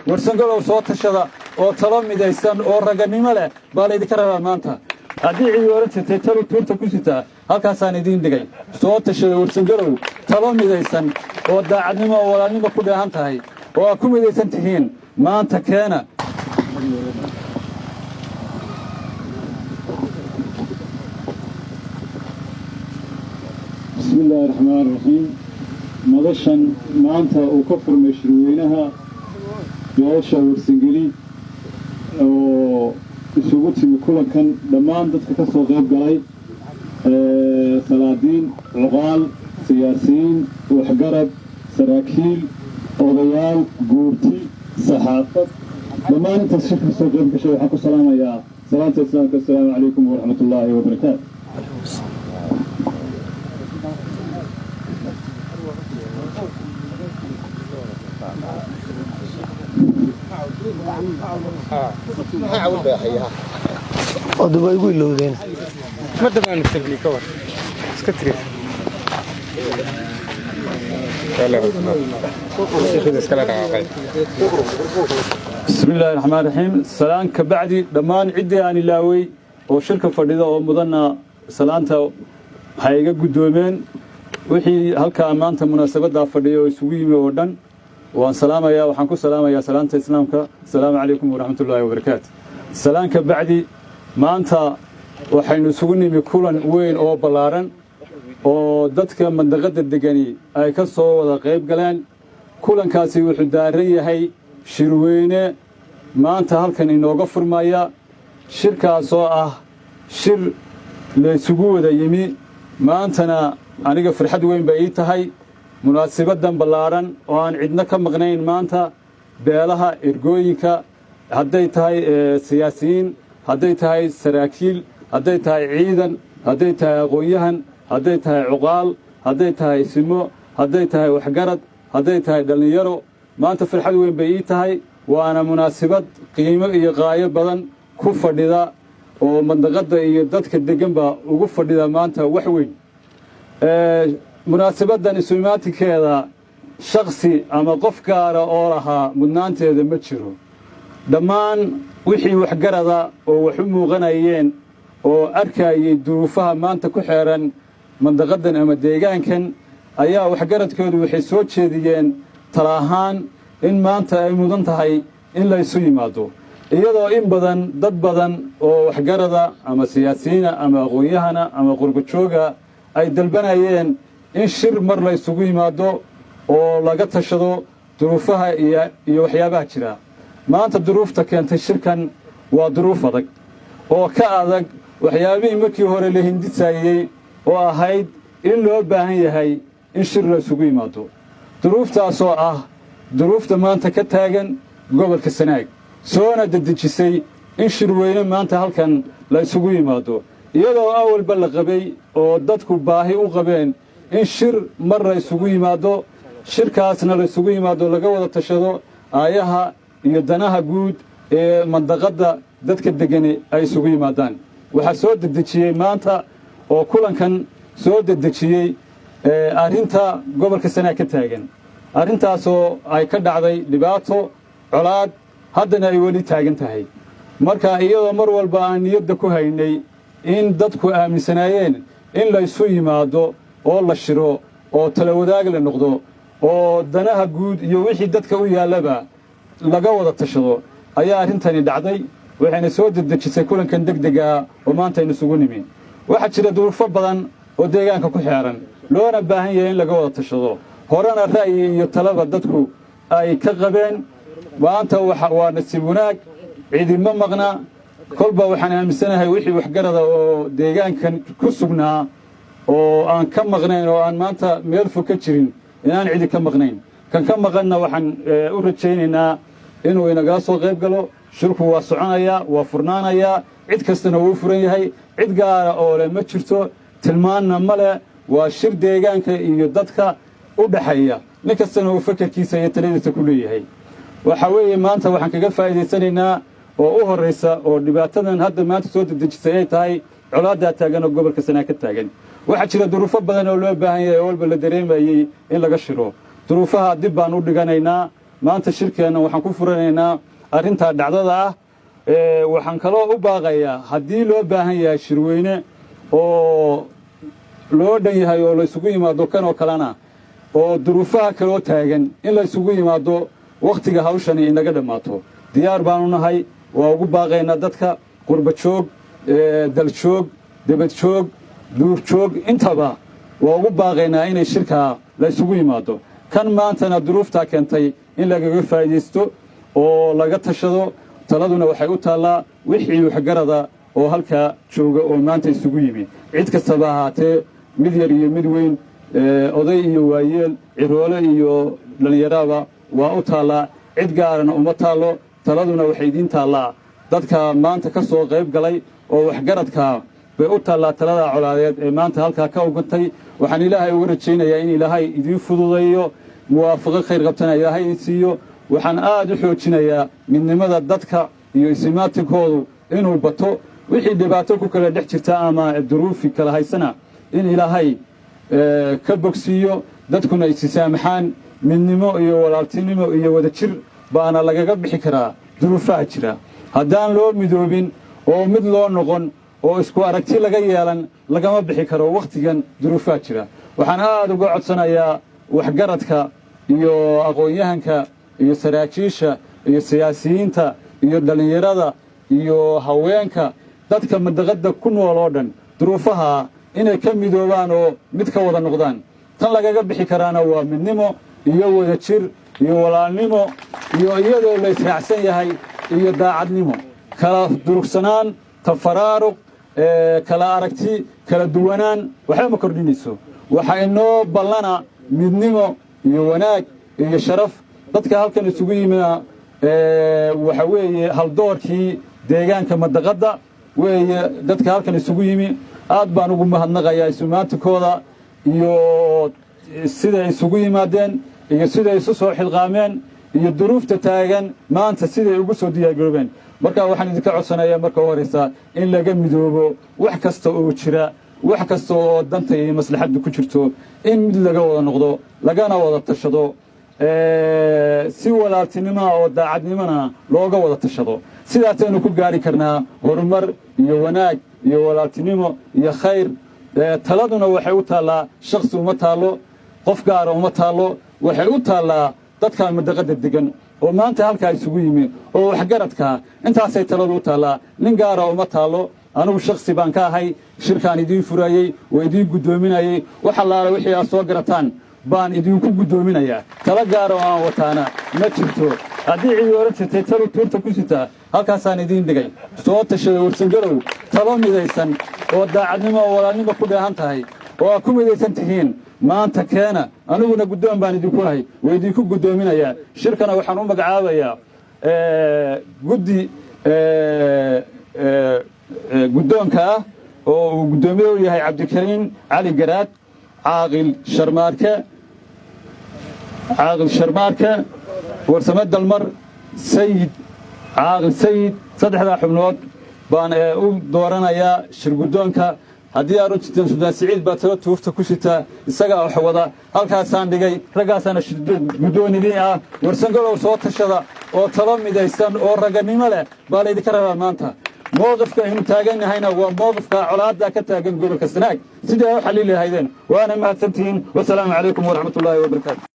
Warsangalow, soo tashada oo talo midaysan oo raganimo leh baa laydinka rabaa maanta. Haddii cidi oran jirtay talo tuurta ku sitaa, halkaasaan idiin dhigay. Soo tashada, Warsangalow, talo midaysan oo daacadnimo oo walaalnimo ku dheehan tahay oo aad ku midaysan tihiin maanta keena. Bismi illaahi raxmaan raxiim. Madashan maanta uu ka furmay shirweynaha beesha Warsangeli oo isugu timi kulankan, dhammaan dadka ka soo qayb galay, salaadiin, cuqaal, siyaasiyiin, waxgarad, saraakiil, odayaal, guurti, saxaafad, dhammaan intaas shirka kasoo qayb gashay, waxaan ku salaamayaa salaanta islaamka: assalaamu calaykum waraxmat ullaahi wabarakaatu. Waa igu ilowdeen. Bismi illaahi raxmaan raxiim. Salaan ka bacdi, dhammaan ciddii aan ilaawey oo shirka fadhida oo mudanna salaanta waxay iga guddoomeen. Wixii halkaa maanta munaasabaddaa fadhiya oo isugu yimi oo dhan waan salaamayaa. Waxaan ku salaamayaa salaanta islaamka: asalaamu calaykum waraxmat ullaahi wabarakaatu. Salaan ka bacdi, maanta waxaynu isugu nimi kulan weyn oo ballaaran oo dadka mandaqadda degani ay ka soo wada qayb galeen. Kulankaasi wuxuu daaran yahay shirweyne maanta halkan inooga furmaya, shirkaasoo ah shir laysugu wada yimi. Maantana aniga farxad weyn bay ii tahay munaasibaddan ballaaran oo aan cidno ka maqnayn maanta, beelaha, ergooyinka, hadday tahay siyaasiyiin, hadday tahay saraakiil, hadday tahay ciidan, hadday tahay aqoon-yahan, hadday tahay cuqaal, hadday tahay simo, hadday tahay waxgarad, hadday tahay dhallinyaro. Maanta farxad weyn bay ii tahay, waana munaasibad qiimo iyo qaayo badan ku fadhida oo mandaqadda iyo dadka degganba ugu fadhida maanta wax weyn. Munaasibaddan isu-imaatinkeeda shaksi ama qof gaara oo lahaa mudnaanteeda ma jiro. Dhammaan wixii waxgarada oo wax u muuqanayeen oo arkayay duruufaha maanta ku xeeran mandaqaddan ama deegaankan ayaa waxgaradkoodu waxay soo jeediyeen tala ahaan in maanta ay mudan tahay in laysu yimaado, iyadoo in badan dad badan oo waxgarada ama siyaasiyiina ama aqoon-yahana ama qurbajooga ay dalbanayeen in shir mar la ysugu yimaado oo laga tashado duruufaha iyo waxyaabaha jira. Maanta duruufta keentay shirkan waa duruuf adag oo ka adag waxyaabihii markii hore la hindisayey oo ahayd in loo baahan yahay in shir la isugu yimaado, duruuftaasoo ah duruufta maanta ka taagan gobolka Sanaag, soona dedejisay in shirweyne maanta halkan la isugu yimaado, iyadoo awalba la qabay oo dadku baahi u qabeen in shir mar la isugu yimaado, shirkaasna la isugu yimaado, laga wada tashado aayaha iyo danaha guud ee mandaqadda dadka degani ay isugu yimaadaan. Waxaa soo dedejiyey maanta oo kulankan soo dedejiyey arrinta gobolka Sanaag ka taagan, arrintaasoo ay ka dhacday dhibaato colaad, haddana ay weli taagan tahay. Marka iyadoo mar walba aan niyadda ku haynay in dadku aaminsanaayeen in laysu yimaado oo la shiro oo tala wadaag la noqdo oo danaha guud iyo wixii dadka u yaallaba laga wada tashado, ayaa arrintani dhacday, waxayna soo dedejisay kulankan degdegaa oo maanta aynu isugu nimi. Waxaa jira duruufo badan oo deegaanka ku xeeran, loona baahan yahay in laga wada tashado, horena ra'yi iyo talaba dadku ay ka qabeen. Maanta waa nasiib wanaag, cidima maqna. Kolba waxaan aaminsanahay wixii waxgarada oo deegaankan ku sugnaa oo aan ka maqnayn oo aan maanta meel fog ka jirin inaan cidi ka maqnayn. Kan ka maqanna waxaan u rajaynaynaa inuu inagala soo qayb galo. Shirku waa soconayaa, waa furnaanayaa, cid kastana wuu furan yahay. Cid gaara oo leh ma jirto, tilmaanna ma leh. Waa shir deegaanka iyo dadka u dhaxeeya, nin kastana uu fakarkiisa iyo taladiisa ku leeyahay. Waxa weeye maanta waxaan kaga faa'iidaysanaynaa oo u horraysa oo dhibaatadan hadda maanta soo dedejisay ay tahay colaaddaa taagan oo gobolka Sanaag ka taagan. Waxaa jira duruufo badan oo loo baahan yahay oo walba la dareemayey in laga shiro. Duruufaha dib baan u dhiganaynaa. Maanta shirkeenna waxaan ku furanaynaa arrintaa dhacdada ah. Waxaan kaloo u baaqayaa, haddii loo baahan yahay shirweyne oo loo dhan yahay oo laysugu yimaado kan oo kalena, oo duruufaha kaloo taagan in laysugu yimaado wakhtiga hawshani inaga dhammaato, diyaar baanu nahay. Waa ugu baaqaynaa dadka qurba joog, daljoog, debad joog, duurjoog, intaba waa ugu baaqaynaa inay shirkaa laysugu yimaado. Kan maantana duruuftaa keentay in lagaga faa'iidaysto oo laga tashado. Taladuna waxay u taallaa wixii waxgarada oo halkaa jooga oo maanta isugu yimi, cid kastaba ahaatee, mid yar iyo mid weyn, oday iyo waayeel, ciroole iyo dhallinyaraba waa u taallaa. Cid gaarana uma taallo. Taladuna waxay idiin taallaa dadka maanta ka soo qayb galay oo waxgaradka bay u taallaa talada colaadeed ee maanta halkaa ka ogantay. Waxaan Ilaahay uga rajaynayaa in Ilaahay idiin fududeeyo, muwaafaqo khayr qabtana Ilaahay idin siiyo. Waxaan aad u xoojinayaa midnimada dadka iyo isimaatinkoodu inuu bato. Wixii dhibaato ku kala dhex jirta ama duruufi kala haysana in Ilaahay ka bogsiiyo, dadkuna isi saamaxaan. Midnimo iyo walaaltinimo iyo wadajir baana lagaga bixi karaa duruufaha jira. Haddaan loo midoobin oo mid loo noqon oo isku aragti laga yeelan, lagama bixi karo wakhtigan duruufaha jira. Waxaan aad uga codsanayaa waxgaradka iyo aqoon-yahanka iyo saraakiisha iyo siyaasiyiinta iyo dhallinyarada iyo haweenka, dadka mandaqadda ku nool oo dhan, duruufaha inay ka midoobaan oo mid ka wada noqdaan. Tan lagaga bixi karaana waa midnimo iyo wadajir iyo walaalnimo iyo iyadoo la israacsan yahay iyo daacadnimo. Kala durugsanaan, tafaraaruq, kala aragti kala duwanaan waxba ma kordhinayso. Waxaa inoo ballana midnimo iyo wanaag iyo sharaf. Dadka halkan isugu yimina waxa weeye haldoorkii deegaanka mandaqadda weeye. Dadka halkan isugu yimi aad baan ugu mahadnaqayaa isumaatikooda iyo siday isugu yimaadeen iyo siday isu soo xilqaameen iyo duruufta taagan maanta siday ugu soo diyaargaroobeen. Marka waxaan idinka codsanayaa marka u horaysa in laga midoobo wax kasta oo jira, wax kasta oo danta iyo maslaxaddu ku jirto, in mid laga wada noqdo, lagana wada tashado, si walaaltinimoa oo daacadnimona looga wada tashado. Sidaasaynu ku gaari karnaa horumar iyo wanaag iyo walaaltinimo iyo khayr. Taladuna waxay u taallaa, shaksi uma taallo, qof gaara uma taallo, waxay u taallaa dadkan mandaqadda degan oo maanta halkaa isugu yimi oo waxgaradkaa. Intaasay taladu u taallaa, nin gaara uma taallo. Anigu shaksi baan ka ahay shirkaan idiin furayey oo idiin guddoominayey. Wax allaala wixii aad soo garataan baan idinku guddoominayaa. Talo gaara oo aan wataana ma jirto. Haddii cidi ohan jirtay talu tuurta ku sitaa, halkaasaan idiin dhigay. Soo tashada Warsangalow, talo midaysan oo daacadnimo oo walaalnimo ku dheehan tahay oo aad ku midaysan tihiin maanta keena. Aniguna guddoon baan idinku ahay, waa idinku guddoominayaa. Shirkana waxaan u magacaabayaa guddi guddoonka ah oo uu guddoomiye u yahay Cabdikariin Cali Garaad, Caaqil Sharmaarke, Caaqil Sharmaarke Warsame Dalmar, Sayid Caaqil Sayid. Saddexdaa xubnood baan u dooranayaa shir guddoonka. Haddii aad u jirteen Suldaan Siciid baa talo tuurta ku sitaa, isagaa wax wada. Halkaasaan dhigay, raggaasaana guddoon idiin ah. Warsangalow, soo tashada oo talo midaysan oo raganimo leh baa laydinka rabaa. Maanta mowqifka aynu taagannahayna waa mowqifka colaadda ka taagan gobolka Sanaag sidii ay u xalili lahaydeen. Waana mahadsantihiin. Wasalaamu calaykum waraxmatullaahi wabarakaatu.